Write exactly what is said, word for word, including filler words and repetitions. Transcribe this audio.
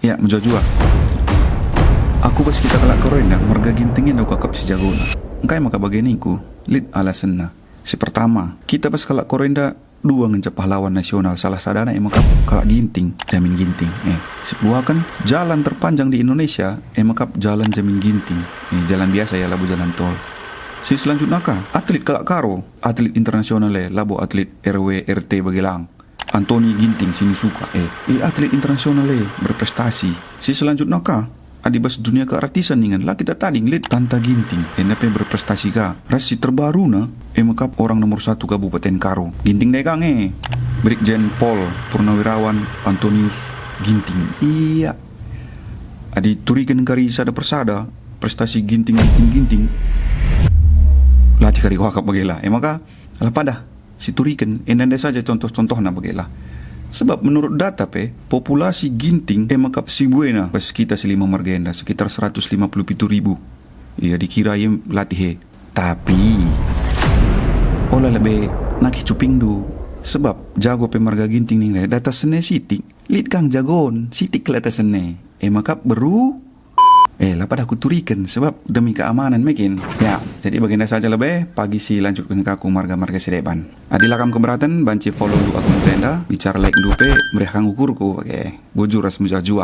Ya, mejuah-juah. Aku bas kita kalak Karo enda, marga Ginting enda kuakap si jagona. Engkai maka bage ningku? Lit alasenna. Si pertama, kita bas kalak Karo enda dua ngenca pahlawan nasional, salah sadana e mekap kalak Ginting, Jamin Ginting. Eh, si peduaken, jalan terpanjang di Indonesia, e mekap jalan Jamin Ginting. Eh, jalan biasa ya, labo jalan tol. Si selanjutna ka, atlet kalak Karo, atlet internasional e, labo atlet R W R T bage lang. Antoni Ginting si nisuka e, e atlet internasional e berprestasi. Si selanjutna ka, adi bas dunia keartisan ningen la kita tading lit Tanta Ginting, enda pe berprestasi ka. Ras si terbaruna, e mekap orang nomor satu Kabupaten Karo. Ginting dai ka nge. Brigjen Pol Purnawirawan Antonius Ginting. Iya. Adi turiken kari sada persada, prestasi Ginting, Ginting, Ginting. Latih kari kuakap bagela. E maka, alah padah. Situriken, enda-enda saja contoh-contohna bagela. Sebab menurut data pe, populasi Ginting e mekap si buena bas kita si lima marga enda, sekitar seratus lima puluh pitu ribu. Ia dikira ia latih e. Tapi, ola lebe nakih cupingndu. Sebab, jago pe marga Ginting ning data sene sitik, lit kang jagon, sitik kal data sene. E mekap beru, Eh, la padah kuturiken, sebab demi keamanan mekin. Ya, jadi bagenda saja lebe, pagi si lanjutken ka ku marga-marga si deban. Adi la kam keberatan, banci follow ndu akun enda, bicara like ndu pe, meriah kang ukurku, oke. Bujur ras mejuah-juah.